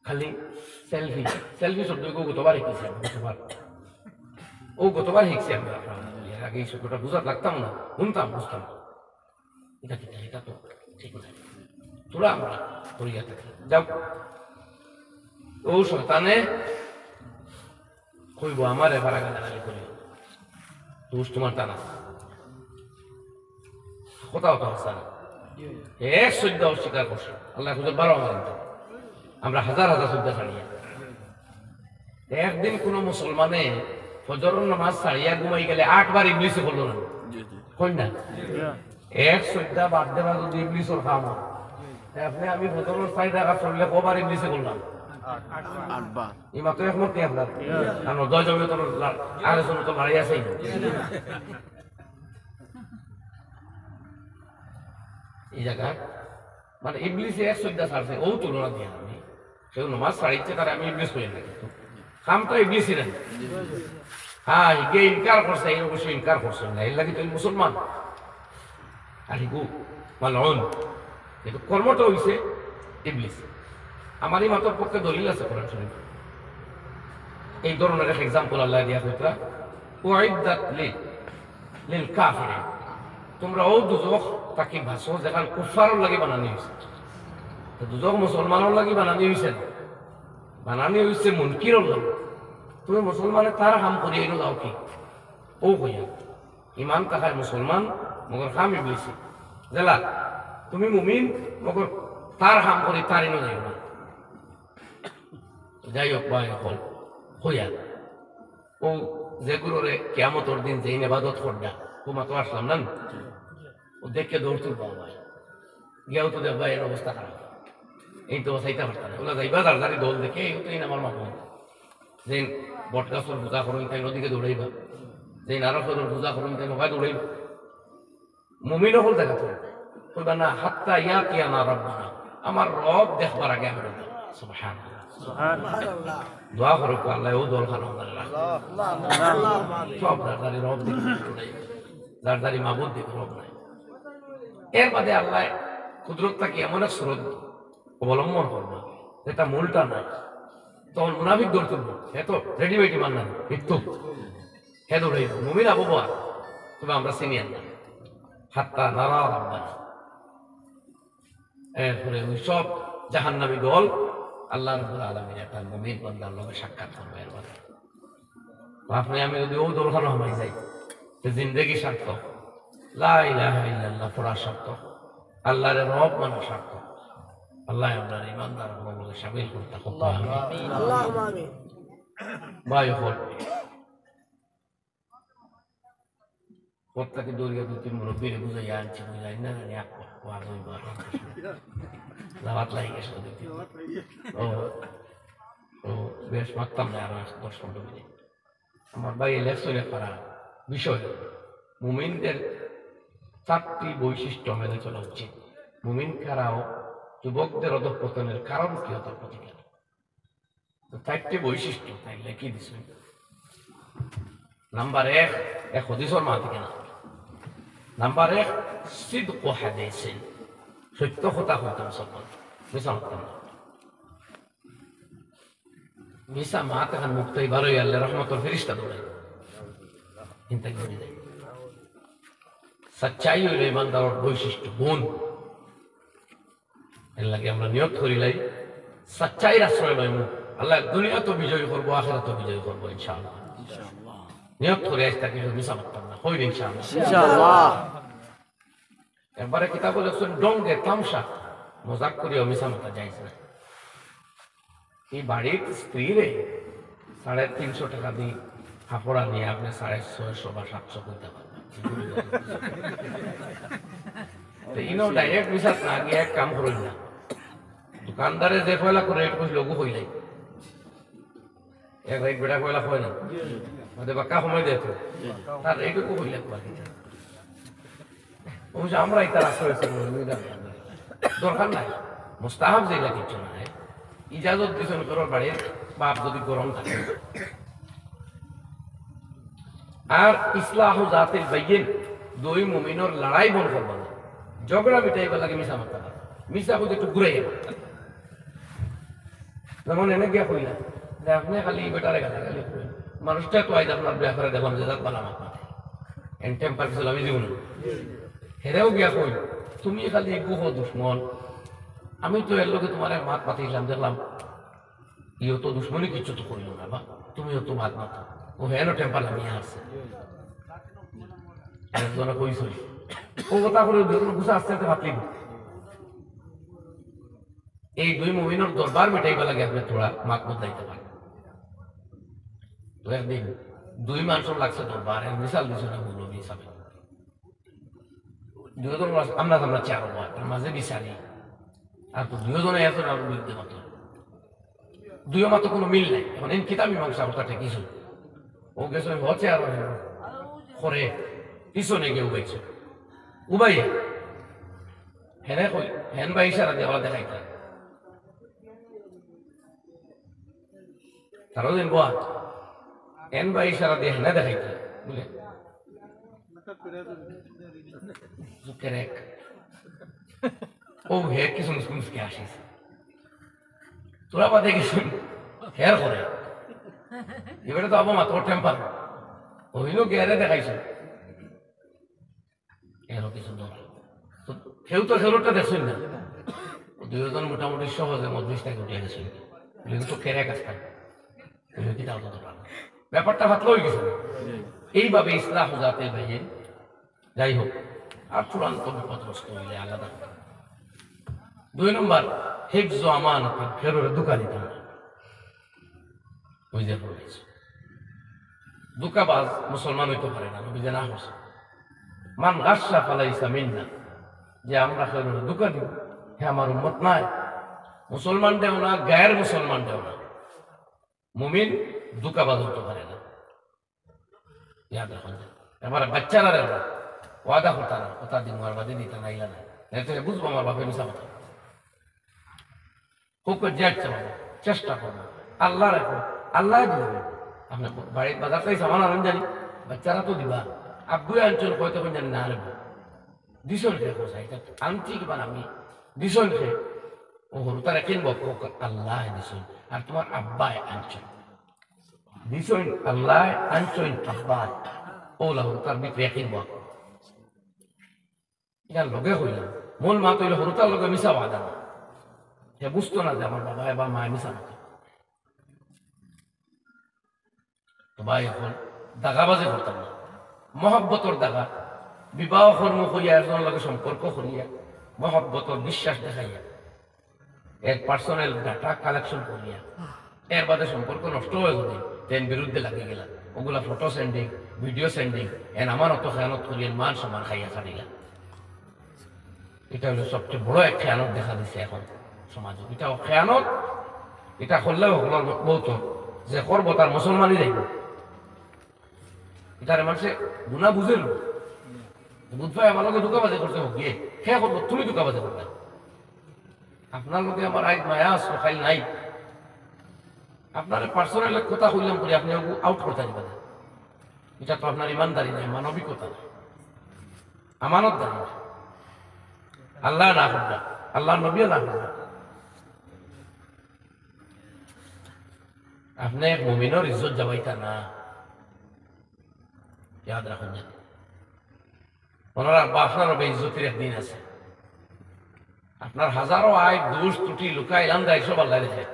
খালি সেলফি, সেলফি শব্দ কেউ গতবার শিখছি আমি, গতবার। ও গতবার শিখছি আমি, আপনার এর আগে এই শব্দটা বুঝাত লাগতাম না, শুনতাম, বুঝতাম না। এটা ঠিক না, এটা তো ঠিক না। তোরা আমরা করিয়া থাকি। যাও, ও শয়তানে কইব আমার এবার আগে লাগালি করিও। দোষ তোমার তা না। কথা কথা হাসা না। এক সইজদা অস্বীকার করছে। আল্লায় কইছইন, "বারো আমার ইনতে।" আমরা হাজার হাজার সইজদা ছাড়িয়া। একদিন কুনু মুসলমানে ফজরর নামাজ ছাড়িয়া ঘুমাই গেলে আটবার ইবলিসে করলো না? কইন না? এক সইজদা বাদ দেওয়া যদি ইবলিসর কাম অয়, তে আপনে আমি ফজরর চাইর রাকাত পড়লে কবার ইবলিসে করলাম? আটবার। ইমা তো একমত নি আপনারা? কারণ দশ জমিয়তর লা-, আহলে সুন্নতর লড়াই আছে। এই জায়গা মানে ইবলিসে এক সইজদা ছাড়ছে, অউ তুলনা দিয়া আমি। কেউ নামাজ ছাড়িচ্ছে, তারে আমি ইবলিস কই না, কিন্তু কাম তো ইবলিসই না। হ্যাঁ, হে ইনকার করছে, হে অবশ্য ইনকার করছে না, এর লাগি তো হে মুসলমান। আর হিগু মালউন, কিন্তু কর্মটা অইছে ইবলিস। আমার ই মতর পক্ষে দলিল আছে কোরআন শরীফ। এই ধরনের এক example আল্লায় দিয়া কইতরা, "উইদ্দাত লি, লিল কাফিরিন।" তোমরা অউ দুজখ থাকি বাঁচো যেখান কুফফারর লাগি বানানি অইছে। তো দুজখ মুসলমানর লাগি বানানি অইছে না, বানানি অইছে মুনকিরর লাগি। তুমি মুসলমানে তার কাম করি আইনো যাও কি? অউ কইয়া। ইমান থাকায় মুসলমান, মগর কাম ইবলিসি। যেলা, তুমি মুমিন, মগর তার কাম করি তার ইনো যাইও না। যাই হোক, ভাই অকল, কইয়া। অউ যে গুরুরে কিয়ামতর দিন যেইন ইবাদত করডা, অউ মাত্র আসলাম না? অউ দেখে দৌড় তুলবা ভাই। গিয়াও তো দেখবা এর অবস্থা খারাপ। এইন তো বাঁচাইতা পারতা না। অউলা যাইবা যার যারি দল দেখে, "এই তো এইন আমার মামু।" যেইন বট গাছর পূজা করইন, তাইন অদিকে দৌড়াইবা। যেইন আরো কেউর পূজা করইন, তাইন অখান দৌড়াইবা। মুমিন অকল দেখা তো। কইবা না, "হাত্তা ইয়াতিয়ানা রাব্বুনা।" আমার রব দেখবার আগে আমি দৌড়াইমু। সুবহানাল্লাহ। দোয়া করো, আল্লায় অউ দল খানো আমারে রাখো। সব যার যারি রব দেখি দৌড়াইবা। যার যারি মাবুদ দেখি রব নাই। এর বাদে আল্লায় কুদরত থাকি এমন এক সুরত অবলম্বন করবা, যেটা মূলটা নাই। তখন মুনাফিক দৌড় তুলবো, হে তো readymade ইমান নাই, মৃত্যু। হে দৌড়াইবো, মুমিন আবু বকর, তবে আমরা senior না। হাত্তা নারা রাব্বানা। এরপরে অউ সব জাহান্নামী দল আল্লাহ রাব্বুল আলামিন একটা মুমিন বান্দার লগে সাক্ষাৎ করবো এর বাদে। আপনে আমি যদি অউ দল খানো হামাই যাই, তে জিন্দেগি সার্থক, লা ইলাহা ইল্লাল্লাহ পড়া সার্থক, আল্লাহরে রব মানা সার্থক। আল্লায় আমরারে ইমানদার অকলর লগে শামিল করতা। আল্লাহুম্মা আমিন। ভাই অকল, পথ থাকি দৌড়িয়া দুই তিন মুরব্বিরে বুঝাইয়া আনছি, বুঝাই না জানি এক পথ আগে অইবো আর। দাওয়াত লাগি গেছে দুই তিন। ও, ও, বেশ মাততাম না আরো দশ পনেরো মিনিট। আমার ভাই লেকচারে পারা বিষয়, মুমিনদের চারটি বৈশিষ্ট্য মেনে চলা উচিত। মুমিন কারা ও যুবকদের অধঃপতনের কারণ কি অতার প্রতিকার। তো চারটি বৈশিষ্ট্য তাইন লেখি দিছইন। নাম্বার এক, এক হাদিসর মাঝে কিনা। নাম্বার এক, সিদকু হাদিসিন, সত্য কথা কইতাম সব, মিছা মাততাম না। মিছা মাত এখান মুখ থাকি বারই আইলে রহমতর ফিরিস্তা দৌড়াই। চিন্তা করি নাই। সচ্চাই অইলো ইমানদারর বৈশিষ্ট্য, গুণ। এর লাগি আমরা নিয়ত করিলাই, সচ্চাইর আশ্রয় লইমু। আল্লায় দুনিয়াত বিজয়ী করবো, আখিরাত বিজয়ী করবো ইনশাআল্লাহ। নিয়ত করি আইজ থাকি মিছা মাততাম না, কইন ইনশাআল্লাহ। ইনশাআল্লাহ। একবারে কিতাবো লেখছইন, ঢঙে তামশা, মজাক করিয়াও মিছা মাতা জায়েজ না। ই বাড়িত স্ত্রীরে সাড়ে তিনশো টাকা দি কাপড় আনিয়া আপনে সাড়ে ছয়শো বা সাতশো কইতা পারবা। তো ইনো direct মিছাত না গিয়া এক কাম করইন না, দোকানদারে যে পয়লা করে rate কইছিল, অগু কইলাই। এক rate বেটা পয়লা কয় না, মানে বাক্কা সময় দেয় তো, তার rate অগু কইলা একবার। অবশ্য আমরা ইতার আশ্রয় আছে, দরকার নাই, মুস্তাহাব যেগুলা কিচ্ছু নাই। ইজাজত দিছইন ঘরর বাড়ির বাপ যদি গরম থাকে। আর ইসলাহু জাতিল বাইয়িন, দুই মুমিনর লড়াই বন্ধ করবা না, ঝগড়া মিটাইবার লাগি মিছা মাততা না, মিছা কইতে একটু ঘুরাইয়া মাততা। যেমন এনে গিয়া কইলা যে আপনে খালি ই বেটারে গালাগালি করেন, মানুষটা তো আইজ আপনার ব্যাপারে দেখলাম যে জাত বালা মাত মাতে, এন temper কিছু আমি জীবন। হেরেও গিয়া কই, তুমি খালি এগু হো দুশমন, আমি তো এর লগে তোমার এক মাত মাতিলাম, দেখলাম ইও তো দুশমনি কিচ্ছু তো কইল না, বা তুমিও তো মাত মাতো। ও হেন temper লামিয়া আছে। একজনে কইছইন, ও কথা করে দেখুন, গুছা আস্তে আস্তে ফাটলিব। এই দুই মুমিনর দরবার মিটাইবার লাগি আপনে থুড়া মাত বদলাইতা পারইন। তো একদিন দুই মানষর লাগছে দরবার, এর মিসাল দিছে না মৌলভী হিসাবে। দুইজন মাঝে, আমরা, আমরা চেয়ার হবো, এর মাঝে বিচারি। আর তো দুইজনে এত না বিরুদ্ধে মাত্র। দুইও মাতো কুনু মিল নাই। এখন ইন কিতা মীমাংসা করতা ঠিক কিছু। ও গেছে, ও চেয়ার হইল। করে, পিছনে গিয়া উবাইছে। উবাইয়া। হেনে কই, হেন ভাই ইশারা দিয়া ওরা দেখাইতা। তারও দিন বয়া। হেন ভাই ইশারা দিয়া হেনে দেখাইতা। বুলে। কেরেক। ও হে কিছু মুসকি মুসকি আসিস। তোরা বাদে গেছইন। হের করে। এবারে তো আবার মাত্র টেম্পার। ওইনও গিয়ারে দেখাইছে। এরও কিছু দল। তো কেউ তো খেলোটা দেখছইন না। ও দুইজন মোটামুটি সহজে মজলিস থাকি উঠে গেছইন। এগুলো তো কেরেক আসতাম। এগুলো কি তাও তো দরকার না। ব্যাপারটা ফাতলা হয়ে গেছে। এইভাবে ইসলাহ জাতে বাইন। যাই হোক, আর চূড়ান্ত বিপদগ্রস্ত হইলে আলাদা কথা। দুই নম্বর, হিফজু আমানত, কেউরে ধোকা দিতা না। ওই যে বলেছি, ধোকাবাজ মুসলমান হইতে পারে না, নবীজি না করছে। মান গাশশা ফালাইসা মিন্না, যে আমরা কেউরে ধোকা দিব, হে আমার উম্মত নায়। মুসলমানরেও না, গায়ের মুসলমানরেও না। মুমিন ধোকাবাজ হইতে পারে না। ইয়াদ রাখইন। এবার বাচ্চারারে আমরা ওয়াদা করতা না, কথা দিমু আর বাদে দিতা না, ইলা না। নাইলে তো বুঝবো আমার বাপে মিছা কথা। খুব করে যে ইচ্ছা বাবা, চেষ্টা করবো। আল্লাহ রাখো, আল্লাহ দিবে। আপনে বাড়ির বাজার থাকি সামান আনইন জানি, বাচ্চারা তো দিবা। আব্বুয়ে আনছইন কইতা কইন জানি না রে বা। দিছইন খে খোঁজা, ইটা আনছি কিবা আমি। দিছইন খে। ও হুরুতারে কিনবো, আল্লায় দিছইন। আর তোমার আব্বায় আনছইন। দিছইন আল্লায়, আনছইন আব্বায়। অউলা হুরুতার ভিতরে কিনবো। ইটা লগে কইলাম। মূল মাত অইলো হুরুতার লগে মিছা ওয়াদা না। হে বুঝতো না যে আমার বাবায় বা মায় মিছা মাতে। তো ভাই, অখন দাগাবাজি করতাম না। মহব্বতর দাগা, বিবাহ কর্ম করিয়া, একজনর লগে সম্পর্ক করিয়া, মহব্বতর বিশ্বাস দেখাইয়া, এর personal data collection করিয়া, এর বাদে সম্পর্ক নষ্ট অয় যদি, তেন বিরুদ্ধে লাগি গেলা, অগুলা photo sending, video sending, N আমানতো খেয়ানত করিয়া, এন মান সম্মান খাইয়া ছাড়িলা। ইটা অইলো সবচেয়ে বড় এক খেয়ানত দেখা দিছে অখন সমাজো। ইটাও খেয়ানত, ইটা করলেও অগুলার মউত, যে করবো তার মুসলমানই যাইবো। ইটারে মানষে গুনা বুঝের না। বুঝবায় আমার লগে ধোকাবাজি করছে, হোক গিয়া। কে করবো? তুমি ধোকাবাজি করবায়। আপনার লগে আমার আইজ মায়া আছে, কাইল নাই। আপনারে personal এক কথা কইলাম করি, আপনে অগু out করতা দিবা না। ইটা তো আপনার ইমানদারি নাই, মানবিকতা নাই, আমানতদারি নাই। আল্লায় না করবা, আল্লাহর নবীও না করবা। আপনে এক মুমিনর ইজ্জত যাবাইতা না। ইয়াদ রাখইন যেন। অনার বা আপনারও বেইজ্জতির একদিন আছে। আপনার হাজারো আইব, দোষ, ত্রুটি, লুকাইল, আন্দাইল সব আল্লায় দেখে।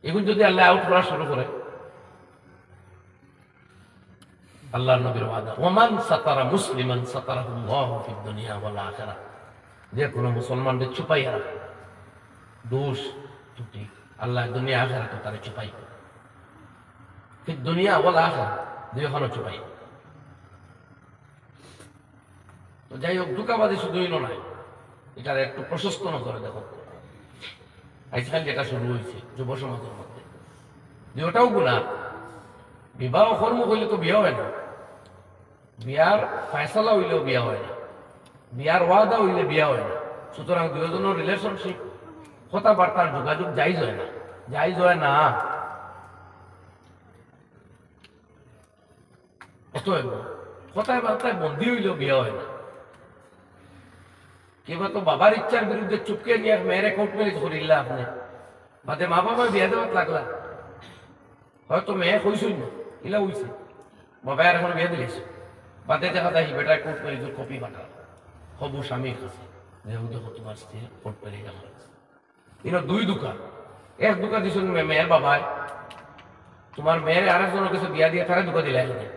ইগুন যদি আল্লায় out করা শুরু করে, আল্লাহর নবীর ওয়াদা, "ওমান সাতারা মুসলিমান সাতারাহুল্লাহু ফিদ দুনিয়া ওয়াল আখিরা।" যে কোনো মুসলমানরে ছুপাইয়া রাখে, দোষ, ত্রুটি, আল্লায় দুনিয়া আখিরাতো তারে ছুপাই। ফিদ দুনিয়া ওয়াল আখিরা, দুইখানো ছুপাই। তো যাই হোক, ধোকাবাজি শুধু ইনো নায়, ইটারে একটু প্রশস্ত নজরে দেখো। আইজকাল যেটা শুরু অইছে যুব সমাজর মধ্যে, দুইটাও গুনা। বিবাহ কর্ম অইলে তো বিয়া অয় না, বিয়ার ফয়সালা অইলেও বিয়া অয় না, বিয়ার ওয়াদা অইলে বিয়া অয় না। সুতরাং দুইজনর relationship, কথাবার্তার যোগাযোগ জায়েজ অয় না, জায়েজ অয় না। অতএব কথায় বার্তায় বন্দী অইলেও বিয়া অয় না। কিবা তো বাবার ইচ্ছার বিরুদ্ধে চুপকে নিয়া মেয়েরে court marriage করিলা আপনে, বাদে মা বাবায় বিয়া দেওয়াত লাগলা, হয়তো মেয়ে কইছইন না, ইলা অইছে, বাবায় আর অখন বিয়া দিলাইছে, বাদে দেখা যায় হি বেটায় court marriage-র copy পাঠায় হবু স্বামীর কাছে, যে, "অউ দেখো তোমার স্ত্রীর court marriage আমার কাছে।" ইনো দুই ধোকা। এক ধোকা দিছইন মে-, মেয়ের বাবায়, তোমার মেয়েরে আরেকজনর কাছে বিয়া দিয়া তারে ধোকা দিলায় কেনে?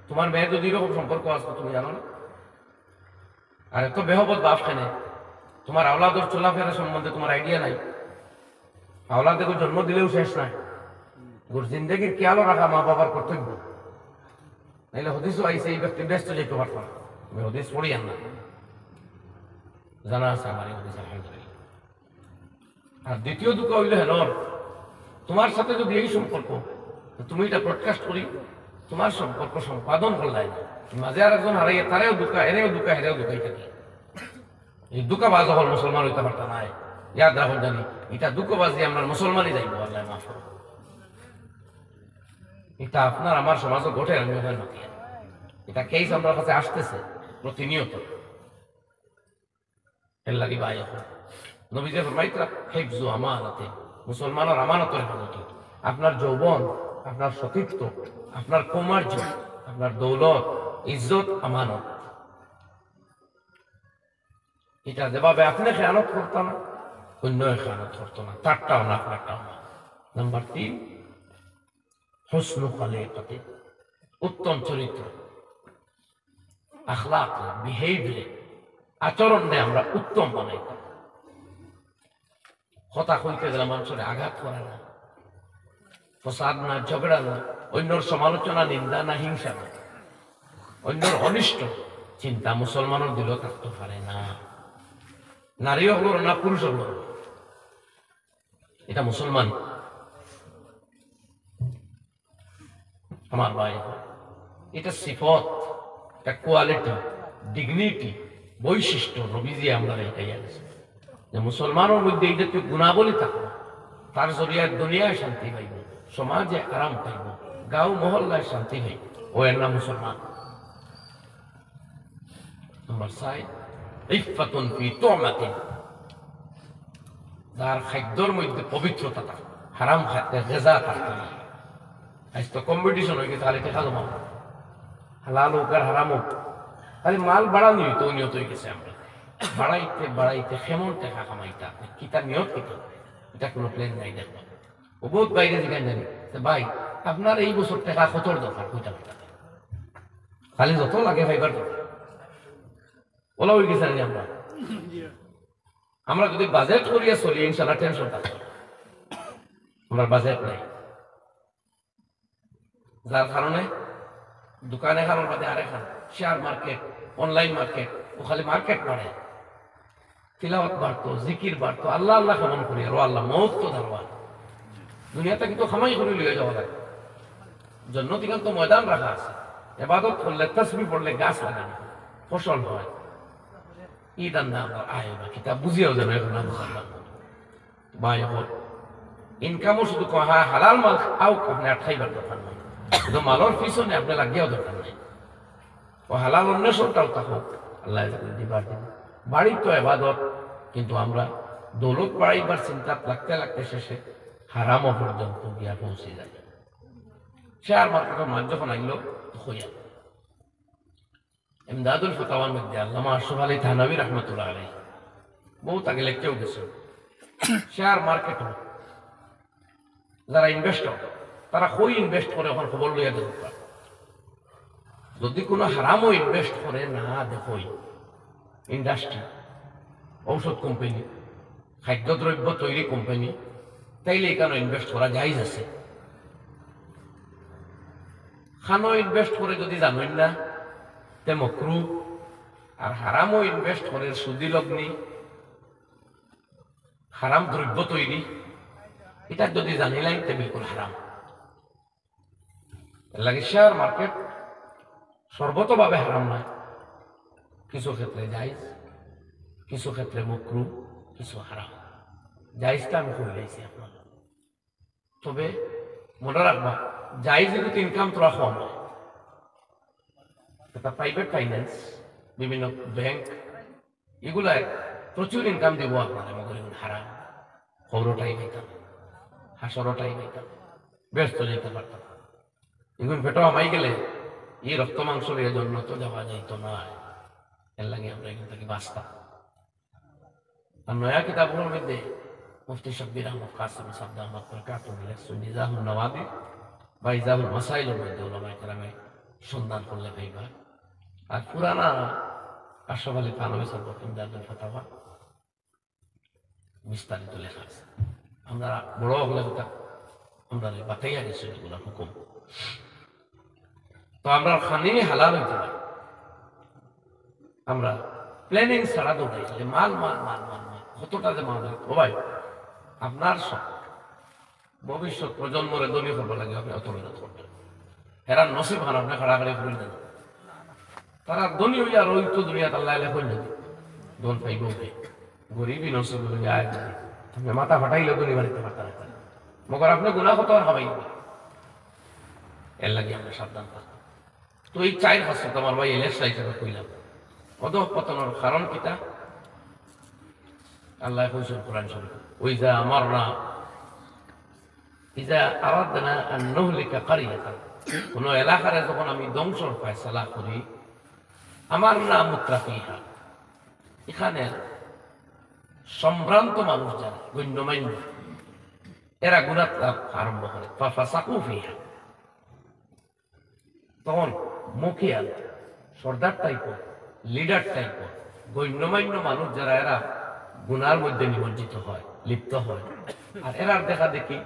তোমার মেয়ের যদি ইরকম সম্পর্ক আছে, তুমি জানো না? আর এত বেহবত বাপ কেনে? তোমার আওলাদর চলাফেরা সম্বন্ধে তোমার আইডিয়া নাই। আওলাদে তো জন্ম দিলেও শেষ নাই, ওর জিন্দেগির খেয়ালও রাখা মা বাবার কর্তব্য। নাইলে হদিসও আইছে, এই ব্যক্তি বেহেস্ত যাইতে পারতো না। আমি হদিস পড়ি আর না, জানা আছে আমার এই হদিস, আলহামদুলিল্লাহ। আর দ্বিতীয় ধোঁকা অইল হেনর, তোমার সাথে যদি এই সম্পর্ক, তো তুমি এটা ব্রডকাস্ট করি, তোমার সম্পর্ক সম্পাদন করলাই না, মাঝে আর একজন হারাইয়া তারেও ধোঁকা, এরেও ধোঁকা, হেরেও ধোঁকাই থাকে। এই ধোঁকাবাজ হল মুসলমান হইতে পারতা নাই। ইয়াদ রাখুন জানি, এটা ধোঁকাবাজি আমরা মুসলমানই যাইব, আল্লাহ মাফ করুন। এটা আপনার আমার সমাজও ঘটে, আমি ওখানে মাতি। এটা কেস আমার কাছে আসতেছে প্রতিনিয়ত। এর লাগি ভাই, এখন নবীজি ফরমাইতরা, "হিফজু আমানাতে", মুসলমানর আমানতর হেফাজত। আপনার যৌবন, আপনার সতীত্ব, আপনার কৌমার্য, আপনার দৌলত, ইজ্জত আমানত। এটা যেভাবে আপনি খেয়ানত করতা না, অন্য খেয়ানত করতো না, তারটাও না, আপনারটাও না। নাম্বার তিন, হুসনু খালিকাতে, উত্তম চরিত্র, আখলাক, বিহেভিয়ার, আচরণে আমরা উত্তম বানাইতাম। কথা কইতে গেলে মানুষের আঘাত করে না, ফসাদ না, ঝগড়া না, অন্যর সমালোচনা, নিন্দা না, হিংসা না, অন্যর অনিষ্ট চিন্তা মুসলমানের দিলও থাকতে পারে না। নারী হলো না, পুরুষ হলো, এটা মুসলমান। আমার ভাই, এটা সিফত, একটা কোয়ালিটি, ডিগনিটি, বৈশিষ্ট্য নবীজি আমরা এটাই আনছি যে মুসলমানের মধ্যে এই জাতীয় গুণাবলী থাকবে, তার জরিয়ায় দুনিয়ায় শান্তি পাইব, সমাজে আরাম পাইব, গাঁও মহল্লায় শান্তি পাইব, ও এর নাম মুসলমান। নাম্বার চার, ইফফাতুন ফি তুমাতিন, যার খাদ্যর মধ্যে পবিত্রতা থাকে, হারাম খাদ্যে গেজা থাকতো না। আজ তো কম্পিটিশন হয়ে গেছে, খালি টেকা জমা, হালাল হোক আর হারাম হোক, খালি মাল বাড়ানি হইতো, নিয়ত হয়ে গেছে। আমরা বাড়াইতে বাড়াইতে কেমন টেকা কামাইতা, কিতা নিয়ত কিতা, এটা কোনো প্ল্যান নাই। দেখো, ও বহুত বাইরে যেখানে জানি, তো ভাই, আপনার এই বছর টেকা কতর দরকার, কইটা কইটা, খালি যত লাগে পাইবার দরকার। ওলা হয়ে গেছে আর কি আমরা। আমরা যদি বাজেট করিয়া চলি, ইনশাল্লাহ টেনশন থাকবে। আমরা বাজেট নাই, যার কারণে দোকানে খানোর বাদে আরে খান, শেয়ার মার্কেট, অনলাইন মার্কেট, ও খালি মার্কেট বাড়ে, তিলাওয়াত বাড়তো, জিকির বাড়তো, আল্লাহ আল্লাহ কেমন করি, আর ও আল্লাহ মৌত তো দারোয়ান। দুনিয়াতে কিন্তু কামাই করে লিয়ে যাওয়া লাগে, জন্নতিকান্ত ময়দান রাখা আছে, এবাদত করলে, তসবি পড়লে গাছ লাগানো, ফসল হয়। ই ধান্দা আমার আয় না, কিতা বুঝিয়াও যেন এখন আমি করলাম। ভাই, এখন ইনকামও শুধু কহা হালাল মাল আউক, আপনি আটকাইবার দরকার নাই, শুধু মালর পিছনে আপনি লাগিয়াও দরকার নাই। ও হালাল অন্বেষণটাও তা হোক, আল্লাহ দিবার দিন। বাড়ি তো এবাদত, কিন্তু আমরা দৌলত বাড়াইবার চিন্তাত লাগতে লাগতে শেষে হারামও পর্যন্ত গিয়া পৌঁছে যায়। শেয়ার মার্কেটের মাঝ যখন আইল, তো হইয়া ইমদাদুল ফাতাওয়ার মধ্যে আল্লামা আশরাফ আলী থানভী রহমতুল্লাহ আলাইহি বহুত আগে লেখকেও গেছে, শেয়ার মার্কেট যারা ইনভেস্টর, তারা কই ইনভেস্ট করে, ওখানে খবর লইয়া দেখবা। যদি কোনো হারামও ইনভেস্ট করে না দেখই, ইন্ডাস্ট্রি, ঔষধ কোম্পানি, খাদ্যদ্রব্য তৈরি কোম্পানি, তাইলে এখানে ইনভেস্ট করা জায়েজ আছে। খানো ইনভেস্ট করে যদি জানেন না, তে মকরু। আর হারামও ইনভেস্ট করে সুদি লগ্নি, হারাম দ্রব্য তৈরি, এটা যদি জানিলাইন, তে বিলকুল হারাম। এর লাগি শেয়ার মার্কেট সর্বতভাবে হারাম নয়, কিছু ক্ষেত্রে জায়েজ, কিছু ক্ষেত্রে মকরু, কিছু হারাম। জায়েজটা আমি কই লাইছি আপনার। তবে মনে রাখবা, জায়েজ কিন্তু ইনকাম তোরা কম হয়। এটা প্রাইভেট ফাইন্যান্স, বিভিন্ন ব্যাংক, এগুলায় প্রচুর ইনকাম দিব আপনারা, মগর এগুলো হারাম। খবরটাই পাইতাম, হাসরটাই পাইতাম, বেহেস্ত যেতে পারতাম। এগুলো পেটো হামাই গেলে এই রক্ত মাংস লইয়া জন্নত যাওয়া যাইতো না। এর লাগি আমরা এখান থেকে বাঁচতাম। আর নয়া কিতাবগুলোর মধ্যে মুফতি শব্বির আহমদ কাসিম সাহেব দামাত বরকাতুহুম লেখছইন, ইজাহুন নওয়াদির বা ইজাহুল মাসাইলের মধ্যে ওলামায়ে কেরামে সন্ধান করলে পাইবা। আর পুরানা আশরাফ আলী থানভী সাহেব ইমদাদুল ফাতাওয়া, বিস্তারিত লেখা আছে। আমরা বড় অকলে কথা আমরা বাতাইয়া গেছি এগুলা হুকুম। তো আমরা খানি হালাল হইতে পারে, আমরা প্ল্যানিং ছাড়া দৌড়াই খালি মাল, মাল, মাল, মাল, মাল, কতটা যে মাল হয়। ও ভাই, আপনার সব ভবিষ্যৎ প্রজন্মরে ধনী করবার লাগে আপনি অত মেহনত করবেন। হেরার নসিব হান আপনি খাড়াখাড়ি করেন না। তারা ধনী হইয়া আর ওই তো দুনিয়া তার লাইলে কই না। ধন পাইব কে? গরিবই নসিব হইয়া আয় ধনী। আপনি মাথা ফাটাইলে ধনী বানাইতে পারতেন না। মগর আপনি গুনাহ কত আর হবাই। এর লাগি আমরা সাবধান থাকবো। তো এই চাইর খাসলত আমার ভাই এলের সাইজে কইলাম। অধঃপতনর কারণ কিতা? আল্লাহ কইছেন কোরআন শরীফ, "ওয়া ইযা আমারনা, ইযা আরাদনা আন নুহলিকা ক্বারিয়াতান", কোন এলাকারে যখন আমি ধ্বংসর ফয়সালা করি, আমারনা মুত্রাফিহা, এখানে সম্ভ্রান্ত মানুষ যারা গণ্যমান্য, এরা গুনাহ আরম্ভ করে, ফাফাসাকু ফিহা। তখন মুখিয়াল, সর্দার টাইপর, লিডার টাইপর, গণ্যমান্য মানুষ যারা, এরা গুনার মধ্যে নিমজ্জিত হয়, লিপ্ত হয়। আর এরার দেখা দেখি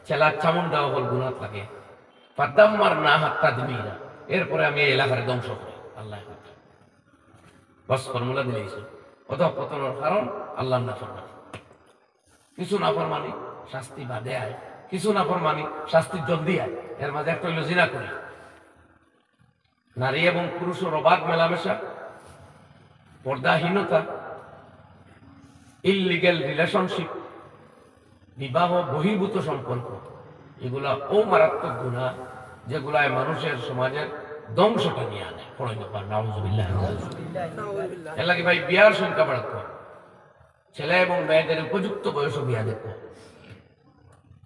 চেলা চামুন্ডা অকল গুনাত লাগে। ফাদাম্মারনাহা তাদমিরা। এরপরে আমি এই এলাকারে ধ্বংস করি। আল্লাহ বস ফর্মুলা দিলে। অধঃপতনর কারণ আল্লাহর নাফরমানি। কিছু নাফরমানি শাস্তি বাদে আয়, কিছু নাফরমানি শাস্তি জলদি আয়। এর মাঝে একটা হইল জিনা করি, নারী এবং পুরুষের অবাধ মেলামেশা, পর্দাহীনতা, ইলিগ্যাল রিলেশনশিপ, বিবাহ বহির্ভূত সম্পর্ক, এগুলা ও মারাত্মক গুনাহ, যেগুলায় মানুষের সমাজের ধ্বংসটা নিয়ে আনে। পড়েন একবার, নাউজুবিল্লাহ। এর লাগি ভাই বিয়ার সংখ্যা বাড়াতে হবে। ছেলে এবং মেয়েদের উপযুক্ত বয়সে বিয়া দেখো।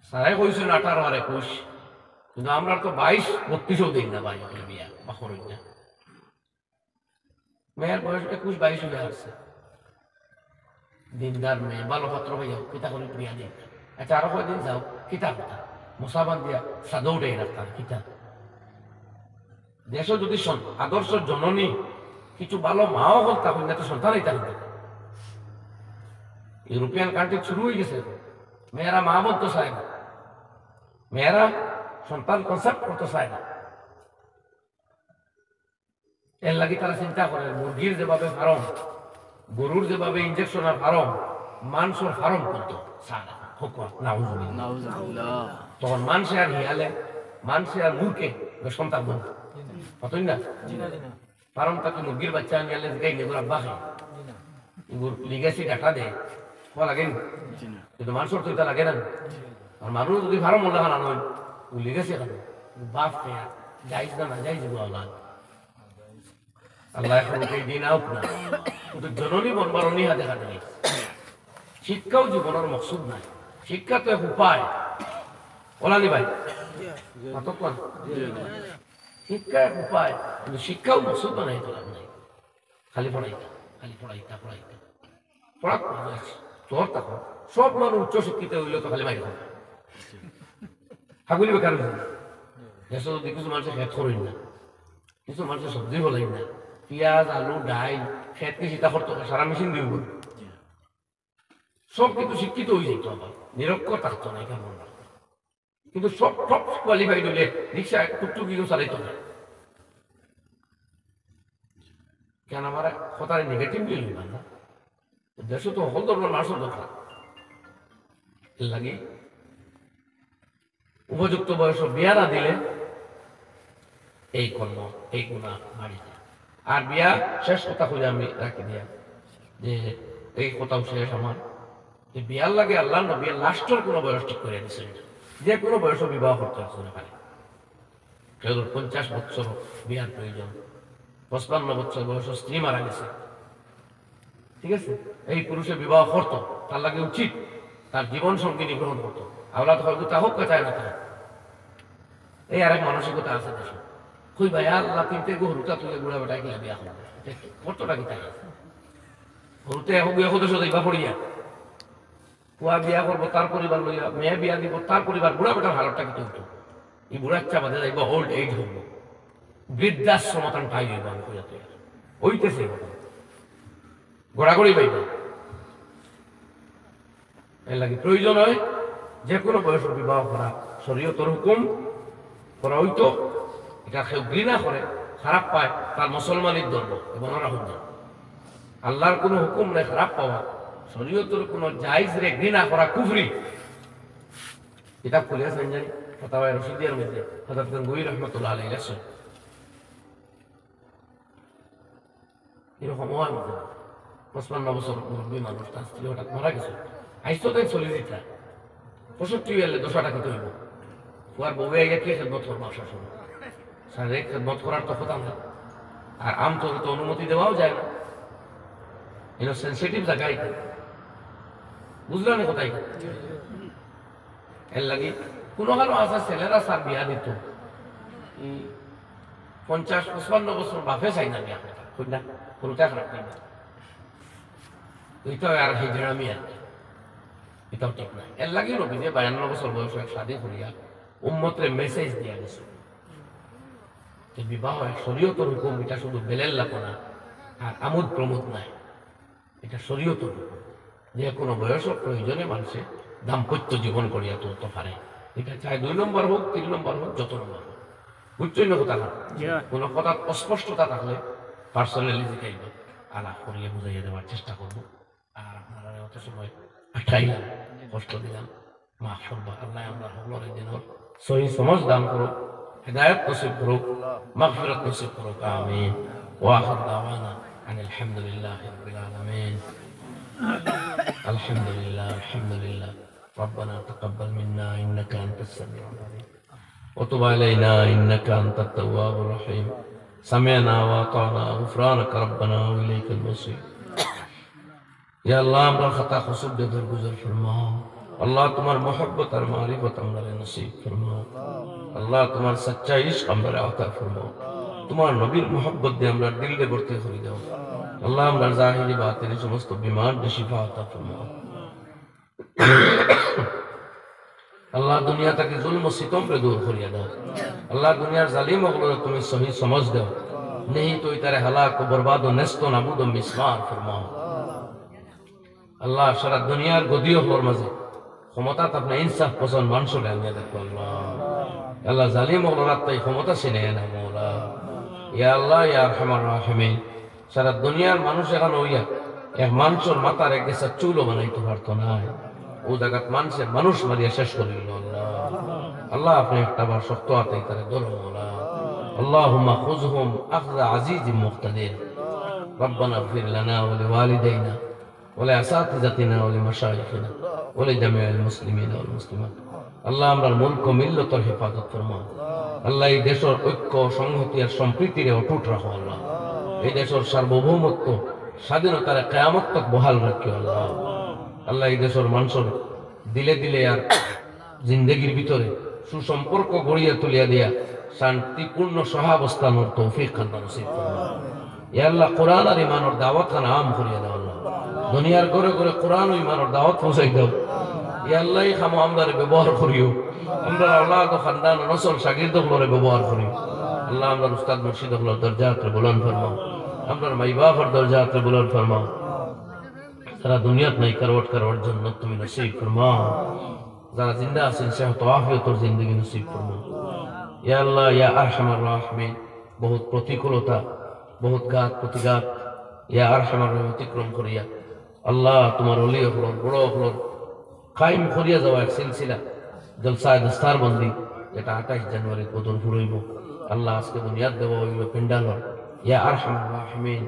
স্যারে কইছেন আঠারো আর একুশ, কিন্তু আমরা তো বাইশ বত্রিশও দিন না ভাই, ওখানে বিয়া বা করই না। মেয়ের বয়স একুশ বাইশ হইয়া আসছে, দিনদার মেয়ে, ভালো পাত্র হইয়া কিতা করে বিয়া দিন। আচ্ছা, আরো কয়দিন যাও, কিতা কথা, মশা বান্ধিয়া সাদা উঠে রাখতাম, কিতা? দেশে যদি সন-, আদর্শ জননী, কিছু ভালো মাও হল, তখন না তো সন্তান হইতে হইতে। ইউরোপিয়ান কান্ট্রি শুরু হয়ে গেছে এখন। মেয়েরা মা বলতে চায় না, মেয়েরা সন্তান কনসেপ্ট করতে চায় না। এর লাগি তারা চিন্তা করে, মুরগির যেভাবে ফার্ম, গরুর যেভাবে ইঞ্জেকশন আর ফার্ম, মানষর ফার্ম করতো চায় না। হোক, নাউজুবিল্লাহ। নাউজুবিল্লাহ। তখন মানষে আর হিয়ালে, মানষে আর মুরগে সন্তান বলতো। কতই না? জি না, জি না। ফার্ম থাকি মুরগির বাচ্চা আনিয়ালে জিগাই, এগুলো আব্বা খায়। এগুলো লিগেসি ডাটা দেয়, খাওয়া লাগে না? জি না। কিন্তু মানষর তো এটা লাগে না। আর মানুষ যদি ফার্ম মনে খানা নয়, ও লিগেসি খাবে। বাপ খায়, যাইজ না, না যাইজ, এগুলো আল্লাহ। আল্লাহ এখন এই দিন আউক না। কিন্তু জননী বনবার অনীহা দেখা দেয়। শিক্ষাও জীবনের মকসুদ নাই। শিক্ষা তো এক উপায়। ওলানি ভাই, মাতক না। শিক্ষা এক উপায়, কিন্তু শিক্ষাও মকসুদ বানাই তো লাভ নাই। খালি পড়াইতা, খালি পড়াইতা, পড়াইতা। পড়া করে যাচ্ছে। তোর তখন সব মানুষ উচ্চ শিক্ষিত হইলে তো খালি মাইর খাবে। হাগুলি বেকার হইল। দেশে যদি কিছু মানুষের খেত করইন না, কিছু মানুষের সবজি ফলাইন না, পিঁয়াজ, আলু, ডাইল, খেত কি চিন্তা করতো, সারা মেশিন দিব। সব কিন্তু শিক্ষিত হয়ে যেত, আবার নিরক্ষর থাকতো না, এটা মনে রাখতো। কিন্তু সব টপ কোয়ালিফাইড হইলে রিক্সা টুকটুকি কেউ চালাইতো না। কেন আমার কথাটা নেগেটিভলি হইবা না? দেশে তো হকল ধর্মর মানুষের দরকার। এর লাগি উপযুক্ত বয়সে বিয়া না দিলে এই কর্ম, এই গুনাহ বাড়ি যায়। আর বিয়া, শেষ কথা কইয়া আমি রাখি দিয়া, যে এই কথাও শেষ আমার, যে বিয়ার লাগি আল্লাহর নবী লাস্টের কোনো বয়স ঠিক করে দিচ্ছেন না, যে কোনো বয়সে বিবাহ করতে পারে, পারে। কেউ পঞ্চাশ বছর বিয়ার প্রয়োজন, পঁচপান্ন বছর বয়সে স্ত্রী মারা গেছে, ঠিক আছে, এই পুরুষে বিবাহ করতো, তার লাগি উচিত তার জীবন সঙ্গিনী গ্রহণ করতো। আওলাদ হয়তো তা হোক, চায় না তা হোক। এই আরেক মানসিকতা আছে দেশে। কই ভাই, আল্লাহ, তিনটে গরুটা তুলে বুড়া বেটায় কিলা বিয়া করবো? কতটা কি তাই আছে? গরুতে এখন দুই এখন দেশে যাইবা পড়িয়া। পুয়া বিয়া করবো তার পরিবার লইয়া, মেয়ে বিয়া দিব তার পরিবার, বুড়া বেটার হালতটা কি হইতো? এই বুড়ার চা বাদে যাইবো, ওল্ড এজ হইব, বৃদ্ধাশ্রম তান ঠাই হইব, আমি কইয়া তো হইতেছে এখন। গড়াগড়ি বাইব। এর লাগি প্রয়োজন অয় যে কোনো বয়সর বিবাহ করা, শরীয়তর হুকুম করা অইতো। ইটা কেউ ঘৃণা করে, খারাপ পায়, তার মুসলমানির ধর্ম এবং ওরা হুকুম। আল্লাহর কোনো হুকুম রে খারাপ পাওয়া, শরীয়তর কোনো জায়েজরে ঘৃণা করা কুফরি। কিতাব খুলিয়া চাইন জানি, ফাতাওয়ায়ে রশিদিয়ার মধ্যে হযরত গঙ্গুহি রহমতুল্লাহ আলাইহি লেখছইন। এরকম অয় মাঝে মাঝে। পঁচপান্ন বছর মুরব্বী মানুষ, তার স্ত্রী হঠাৎ মারা গেছে। আইজ তো তাই চলি দিতা। পঁয়ষট্টি অইলে দশাটা কিতা অইবো? ফুয়ার বউয়ে আইয়া কি খেদমত করবা শাশুড়ি? শারীরিক খেদমত করার তো কথা না। আর আমতৌরে তো অনুমতি দেওয়াও যায় না। এটা সেনসিটিভ জায়গা ইটা। বুঝলা নি কথা ইটা? এর লাগি কোনো কারো আছে ছেলেরা সার বিয়া দিত। ই পঞ্চাশ পঁচপান্ন বছর বাপে চাই না বিয়া করতা। কই না? কোনোটা খারাপ কই না। ওইটা আর হিজড়ামি আর কি। এটাও ঠিক না। এর লাগি নবীজি বায়ান্ন বছর বয়সে এক শাদী করিয়া উম্মতরে মেসেজ দিয়া গেছে যে বিবাহ এক শরীয়তর হুকুম, ইটা শুধু বেলের লাপনা আর আমোদ প্রমোদ নাই। ইটা শরীয়তর হুকুম। যে কোনো বয়স প্রয়োজনে মানুষে দাম্পত্য জীবন করিয়া তুলতে পারে। ইটা চাই দুই নম্বর হোক, তিন নম্বর হোক, যত নম্বর হোক। বুঝছইন না কথা না? জি। কোনো কথাত অস্পষ্টতা থাকলে পার্সোনালি জিকাইবা, আলাপ করিয়া বুঝাইয়া দেওয়ার চেষ্টা করব। আর আপনারারে অত সময় আটকাইলাম, কষ্ট দিলাম, মাফ করবা। আল্লাহ আমরা হকলরে দিনর সহি সমঝ দান করুক, হেদায়েত নসিব করুক, মাগফিরাত নসিব করুক। আমিন। ওয়া আখিরু দাওয়ানা আনিল হামদুলিল্লাহি রাব্বিল আলামিন। আলহামদুলিল্লাহ, আলহামদুলিল্লাহ। ربنا تقبل منا إنك أنت السميع العليم وتب علينا إنك أنت التواب الرحيم. سمعنا وأطعنا غفرانك ربنا وإليك المصير. ইয়া আল্লাহ, আমরার খাতা কসুর দে দরগুজর ফরমাও। আল্লাহ, তোমার মহব্বত আর মারিফত আমরারে নসিব ফরমাও। আল্লাহ, তোমার সচ্চা ইশক আমরারে আতা ফরমাও। তোমার নবীর মহব্বত দিয়া আমরার দিলরে ভর্তি করি দাও। আল্লাহ, আমরার জাহিরি বাতিনি সমস্ত বিমাররে শিফা আতা ফরমাও। আল্লাহ, দুনিয়া থাকি জুলম ও সিতমরে দূর করিয়া দাও। আল্লাহ, দুনিয়ার জালিম অকলরে তুমি সহি সমঝ দাও। নেহি তো ইতারে হালাক ও বরবাদ ও নেস্ত নাবুদ ও মিসমার ফরমাও। আল্লাহ, সারা দুনিয়ার গদি অকলর মাঝে ক্ষমতাত আপনে ইনসাফ পছন্দ মানষরে আনিয়া দেখো আল্লাহ। আল্লাহ, জালিম অকলর আত্মাই ক্ষমতা ছিনাইয়া নেও মৌলা। ইয়া আল্লাহ, ইয়া আরহামার রাহিমিন, সারা দুনিয়ার মানুষ এখান অইয়া এক মানষর মাথার এক গেছা চুলও বানাইতো পারতো নায়। অউ জাগাত মানষে মানুষ মারিয়া শেষ করিল আল্লাহ। আল্লাহ, আপনে একটা বার শক্ত আতে ইতারে ধরো মৌলা। اللهم خذهم أخذ عزيز مقتدر. ربنا اغفر لنا ولوالدينا ولأساتذتنا ولمشايخنا ولجميع المسلمين والمسلمات. আল্লাহ, আমরার মুলক ও মিল্লতর হেফাজত ফরমাও। আল্লাহ, এই দেশর ঐক্য, সংহতি আর সম্প্রীতিরে অটুট রাখো আল্লাহ। এই দেশর সার্বভৌমত্ব, স্বাধীনতারে কিয়ামত তক বহাল রাখিও আল্লাহ। আল্লাহ, এই দেশর মানষর দিলে দিলে আর জিন্দেগির ভিতরে সুসম্পর্ক গড়িয়া তুলিয়া দিয়া শান্তিপূর্ণ সহাবস্থানর তৌফিক খান নসিব ফরমাও। ইয়া আল্লাহ, কোরআন আর ইমানর দাওয়াত খান আম করিয়া দাও আল্লাহ। দুনিয়ার ঘরে ঘরে কোরআন ও ইমানর দাওয়াত পৌঁছাই দাও। ইয়া আল্লাহ, এই কামো আমরারে ব্যবহার করিও। আমরার আওলাদ ও খানদান ও নসল শাগির্দ অকলরে ব্যবহার করিও। আল্লাহ, আমরার উস্তাদ মুর্শিদ অকলর দরজাতরে বুলন্দ ফরমাও। আমরার মাই বাপর দরজাতরে বুলন্দ ফরমাও। যারা দুনিয়াত নাই, কারওয়াট কারওয়াট জন্নত তুমি নসিব ফরমাও। যারা জিন্দা আছেন, সেহত আফিয়তর জিন্দেগি নসিব ফরমাও। ইয়া আল্লাহ, ইয়া আরহামার রাহিমিন, বহুত প্রতিকূলতা, বহুত ঘাত প্রতিঘাত, ইয়া আরহামার রাহিম, অতিক্রম করিয়া আল্লাহ, তোমার ওলি অকলর, বড় অকলর কায়েম করিয়া যাওয়া এক সিলসিলা জলসায়ে দস্তারবন্দি, যেটা আঠাইশ জানুয়ারি কদর ফুরইব। আল্লাহ, আজকে বুনিয়াদ দেওয়া অইল প্যান্ডেলর। ইয়া আরহামার রাহিমিন,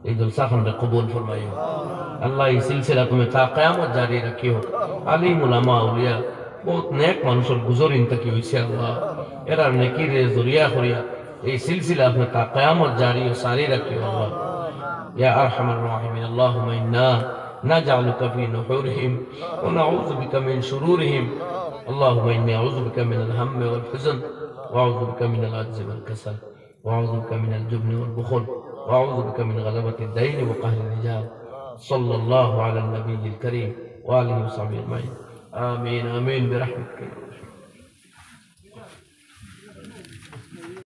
এই জলসা খানরে কবুল ফরমাইও। আল্লাহ, এই সিলসিলা তুমি তা কিয়ামত জারি রাখিও। আলিম উলামা আউলিয়া, বহুত নেক মানষর গুজরিন থাকি অইছে আল্লাহ। এরার নেকিরে জরিয়া করিয়া এই সিলসিলা আপনে তা কিয়ামত জারি ও সারি রাখিও আল্লাহ। ইয়া আরহামার রাহিমিন, اللهم إنا نجعلك في نحورهم ونعوذ بك من شرورهم. اللهم إني أعوذ بك من الهم والحزن وأعوذ بك من العجز والكسل وأعوذ بك من الجبن والبخل وأعوذ بك من غلبة الدين وقهر الرجال. صلى الله على النبي الكريم وآله وصحبه أجمعين. آمين، آمين برحمتك يا